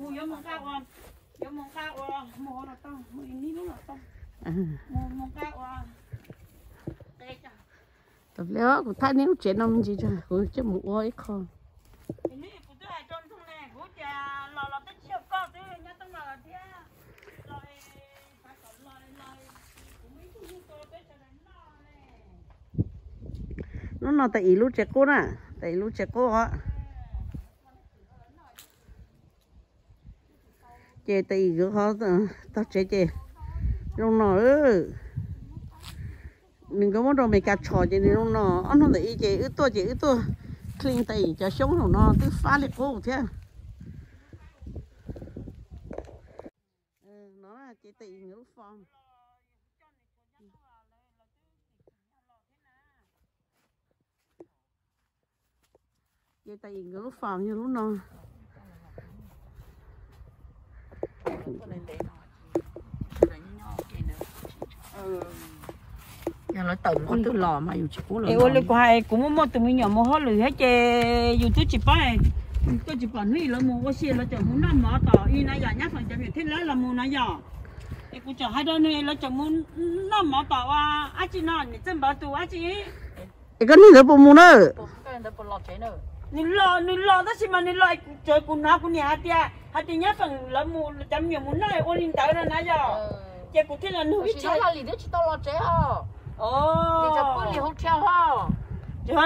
Mus yuav mus nqa ua, yuav mus nqa ua, mus ua los tau, mus ib lub los tau. Mus mus nqa ua qe. Tau pliag kuv thaij nej lub tsev no me ntsis tso kuv coj mus ua ib qho. Kuv twb hais rau Ntxoog ne, kuv tias los los twb tsis yog koj xwb, nyob toob los thiab. Los, kuv muaj ib tug nyuj rau peb sawv daws noj ne. Hnub no tais Ib lub tsev qub na, tais Ib lub tsev qub os. Ces tais Ib nkawd qhov tog tsev ces zoo no. Nws nkawd muab rau Amelikas tshos ces nws zoo no. Ob hnub ntawm ib ces wb tuaj ces wb tuaj clean tais Ib cov xyoob zaum no twb fab li qub thiab. No ces tais Ib nkawd lub fo. Ces tais Ib nkawd lub fo yog lub no. Yog lawv tawm mus qhov twg los mas yus tsis pub lawv. Es ua li kuv hais, kuv muaj muaj tus me nyuam mus hauj lwm thiab ces yus twb tsis paub, tuaj tsis pom hnub ib lawv mus ua si lawv tseem mus noj mov tom ib na yom, nyab feem cov me nyuam thiab lawv los mus na yom. Es kuv tseem hais rau nws lawv tseem mus noj mov tom ua dab tsi no, niam txawj npawv tus dab tsi. Es koj niam ntawd puas mus na? Nws los, nws los tab sis mas nws los, kuv hnov kuv niam hais tias, hais tias nyab feem lawv mus, cov me nyuam mus noj ua li ntawd no na yom. Ces kuv thiaj li nug Vij Tshais,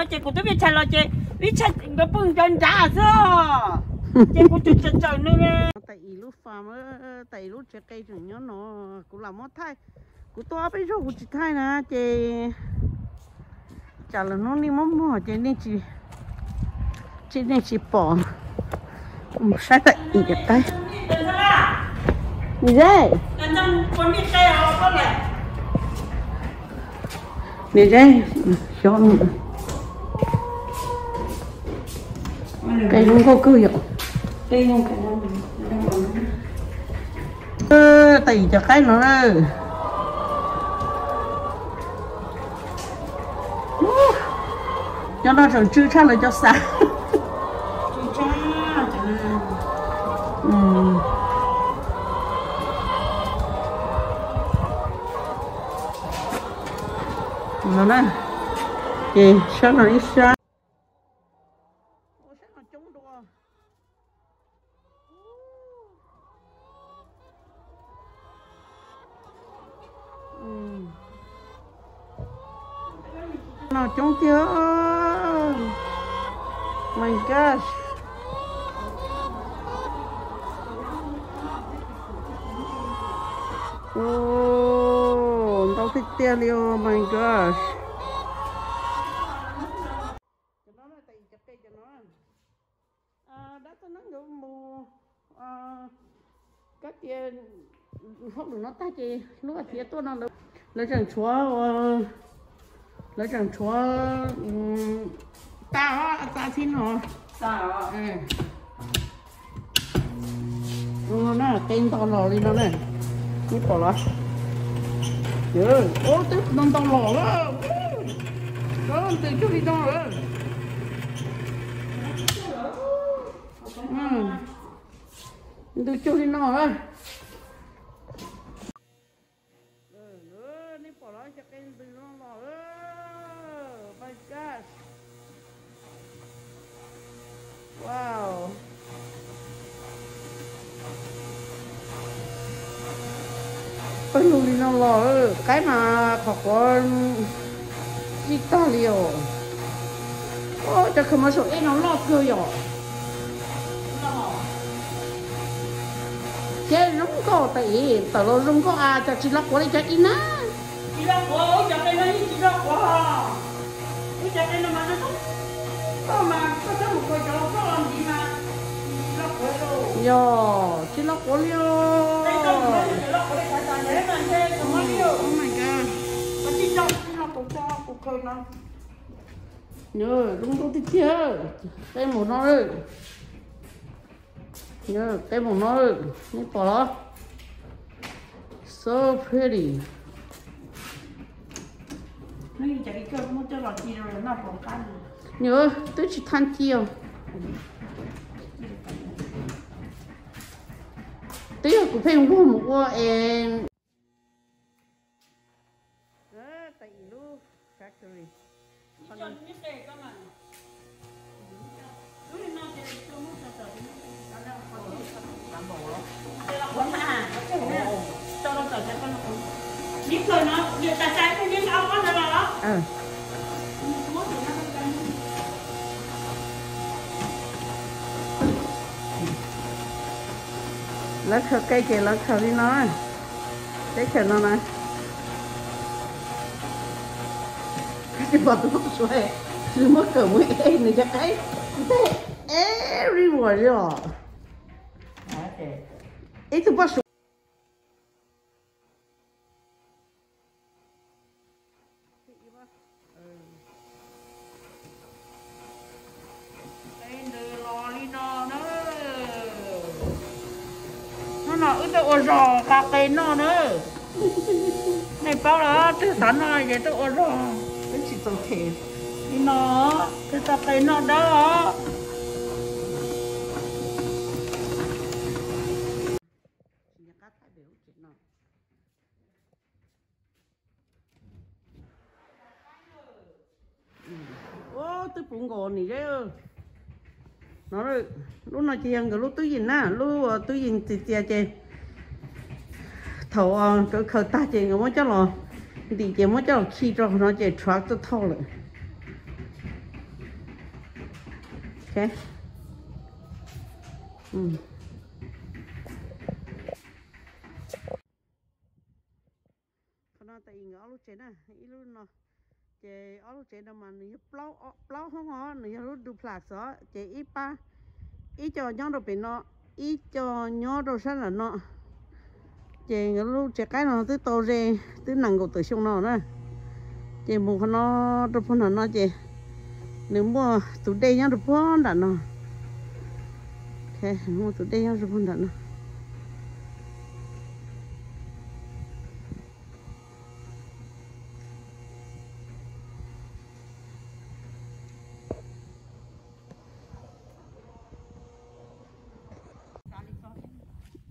ces kuv twb Vij Tshais los ces Vij Tshais nkawd pw ncaws nrad xwb. Ces kuv tseem tsawm tsawm nws. Tais Ib lub fam, tais Ib lub tsev qe tseem nyob no, kuv lam muab thaij. Kuv tuaj ob peb zaug kuv tsis thaij na ces tsam lwm hnub nej muab muag ces nej tsis, nej tsis pom. Mus saib tais Ib cov qaib. Niam Zeb, niam Zeb, xyov no. Qe zoo nkauj kawg yom. Tais Ib cov qaib no na. Cov no tseem tsw tshaj lawv cov xav. No na, ces sab no ib sab. Ua sab no coob dua. No coob tiag. My gosh. Ntau tiag tiag li os, my gosh. Dab toj neeb nkawd mus, kab tias hauj lwm no tag ces lub vas thiv tuaj no lawv tseem tshuav, lawv tseem tshuav tag os, tag thib no. No na, qe ntau los li no na, nej pom los? Ua teb ntau ntau los lawm, ntws cuag li no lawm. Ntws cuag li no lawm. Nej pom los cov qe ntws no los. My gosh. Wow. Pawg lug li no los, qaib mas qhov quav tsis tag li os. Cov khaws mov saum ej no loj kawg yom. Ces zoo nkauj tas ib tawm los zoo nkauj a, cov tsis loj quav li cov ib na. Tsis loj quav, cov qe no yeej tsis loj quav. Ib cov qe no mas, koj mas koj txhob mus khaws cov loj loj ntxiv mas tsis loj quav li. Yog tsis loj quav li os. Oh my god. Tsis loj quav, kuv khaws no. Zoo nkauj tiag tiag. Qe mus no. Qe mus no, nej pom los? So pretty. Nws twb tsis tha ci os. Twb yog kuv pheej nquag mus ua es. Tais Im lub factory. Lawv khaws qe ces lawv khaws li no, teb chaws no na. Tsis pom tus poj suav, nws muab kawm mus es nws cov qaib nteg everywhere li os. Ib tug poj suav. Qe ntawd los li no na. Hnub no wb tuaj ua zog qa qe noj na. Nej paub los twg xav noj ces tuaj ua zog. Twb tsis txaus them li no, twb tau qe noj dawb os. Twb puv nkaus nim zeb. No, lub no ces yog nkawd lub tub yees na, lub tub yees txias txias ces thaum nkawd khaws tag ces nkawd muab coj los ntim ces muab coj los khi rau qhov no ces truck tuaj thauj lawm. Qhov no Tais Im nkawd ob lub tsev na, ib lub no, ces ob lub tsev no mas nws yog plaub hoob os, nws yog lub duplex os, ces ib pab, ib co nyob rau pem no, ib co nyob rau sab nram no. Ces nkawd lub tsev qaib no twb tau ze, twb nees nkaum tawm xyoo no na. Ces mus qhov no rau puag nram no ces nws muaj tus dej nyob rau puag nram no. Muaj tus dej nyob rau puag nram no.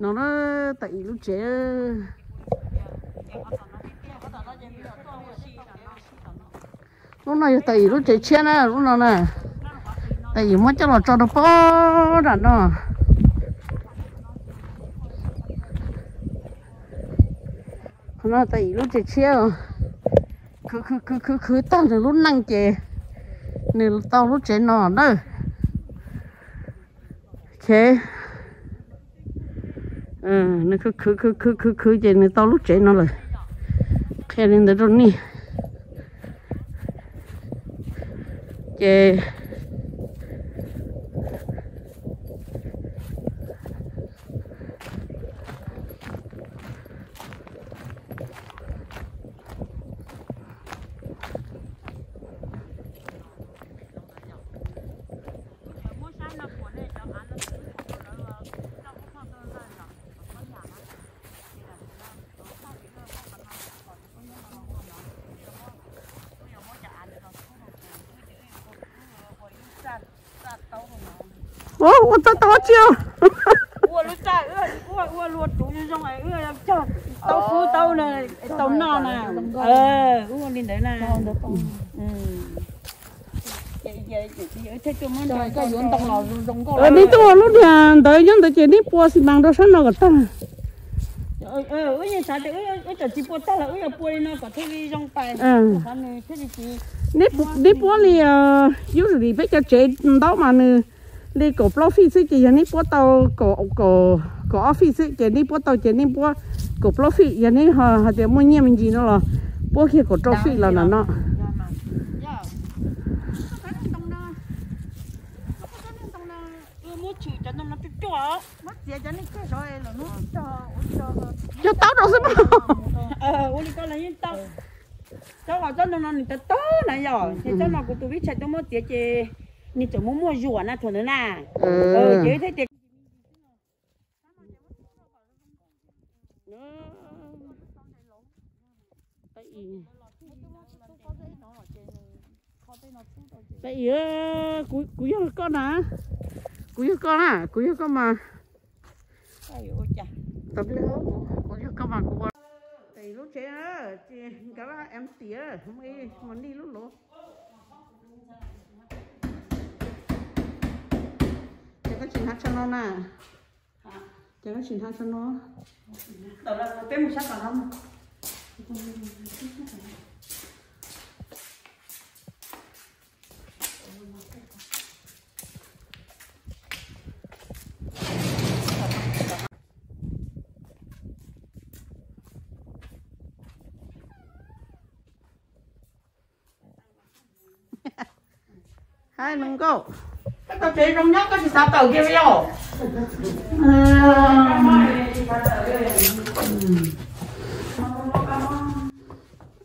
No na, Tais Im lub tsev. Lub no yog Tais Im lub tsev tshiab na, lub no na. Tais Im muab coj los tso rau puag nram no. Qhov no Tais Im lub tsev tshiab. Khwv khwv khwv khwv khwv tag nws lub neej ces nws tau lub tsev no na. Nws khwv khwv khwv khwv khwv khwv ces nws tau lub tsev no lawm. Qhia li ntawd rau nej. Ces Ua, ua tau tau tsi. Ua lub txaj, ua luag tus zoo zoo, cog tau kub tau, tau noj na. Ua li ntawd na. Nej tuaj ua lub niag ntawd nyob ntawd ces nej pua xi mas rau sab no kom tag. Nej puab li, usually peb cov tsev ntaub mas nws li kaum plaub feet xwb ces yog nej puab tau kaum ob feet xwb ces nej puab tau ces nej puab kaum plaub feet, yog nej hais tias muaj nyiaj me ntsis no los puab kiag kaum rau feet los nram no. Cog taub rau xwb mas. Ua li ko los yeej tau. Tsob uas tsob ntoo no nws tawv tawv na yom, ces tsob no kuv tus vib chais tuaj muab txiav ces nws tseem muaj muaj zuam na thaum ntawd na. Ces thiaj tias Tais Im, kuv yog koj na, kuv yog koj na, kuv yog koj mas. Tau pliag, kuv yog koj mas kuv ua. Tes lub tsev ces nkawd em tiav mus ib mus nij lub lov. Ces koj tsis hnav tsho no na. Ces koj tsis hnav tsho no. Hais nws nkauj. Koj tau tsev zoo nyob koj tsis xav tawm kiag li os.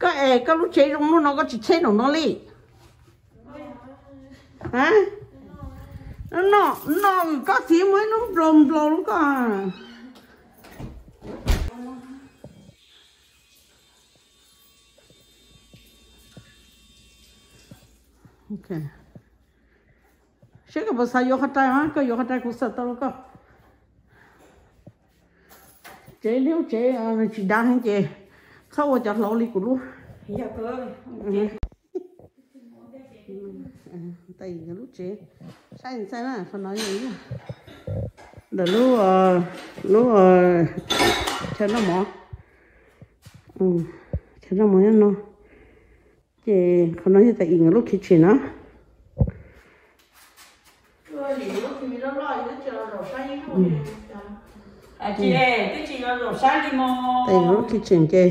Koj es koj lub tsev zoo muaj no koj tsis tsheb nraum no li. No, no koj txiv muaj ib lub nplos nplos lub koj. Seb koj puas xav yuav qhov rai, koj yuav qhov rai kuv xav tau rau koj. Tsev liab tsev tsis dav heev ces txhob ua cov hlau li kuv lub. Tais lub tsev, saib ntxaij na, qhov no yog ntawm lub, lub chaw noj mov, chaw noj mov nyob no. Ces qhov no yog tais ib nkawd lub kitchen na. Tais nkawd lub kitchen ces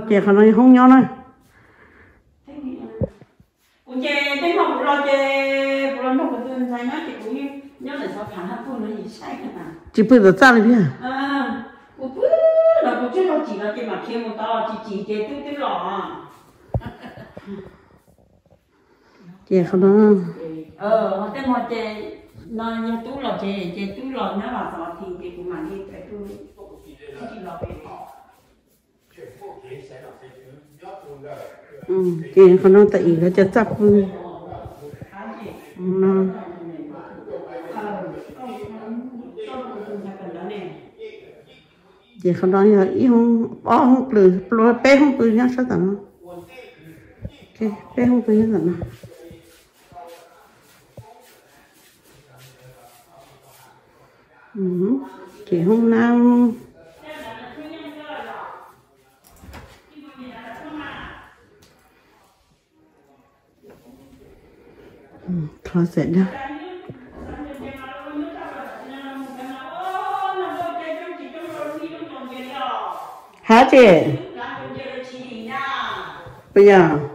ces qhov no yog hoob nyob na. Kuv ces tej no kuv los ces kuv los nrog kuv tus ntxhais nyob ces kuv nyob ntawm xov phav hab pug no yim saib. Tsis pw tom txaj li thiab. Kuv pw los kuv tsuag tsuag tsim los ces mam khiav mus tod, tsis tsim ces twb twb los. Ces qhov no, tej no ces no yog tub los ces, ces tub los nyob los xov thi ces kuv mam li pem tub, tsis los pem. Ces qhov no tais ib nkawd cov txaj pw no. Ces qhov no yog ib hoob, ob hoob pw, peb hoob pw nyob sab tom no. Peb hoob pw nyob tom no. Ces hoob nab. Closet da. Hab tsis? Puas yog?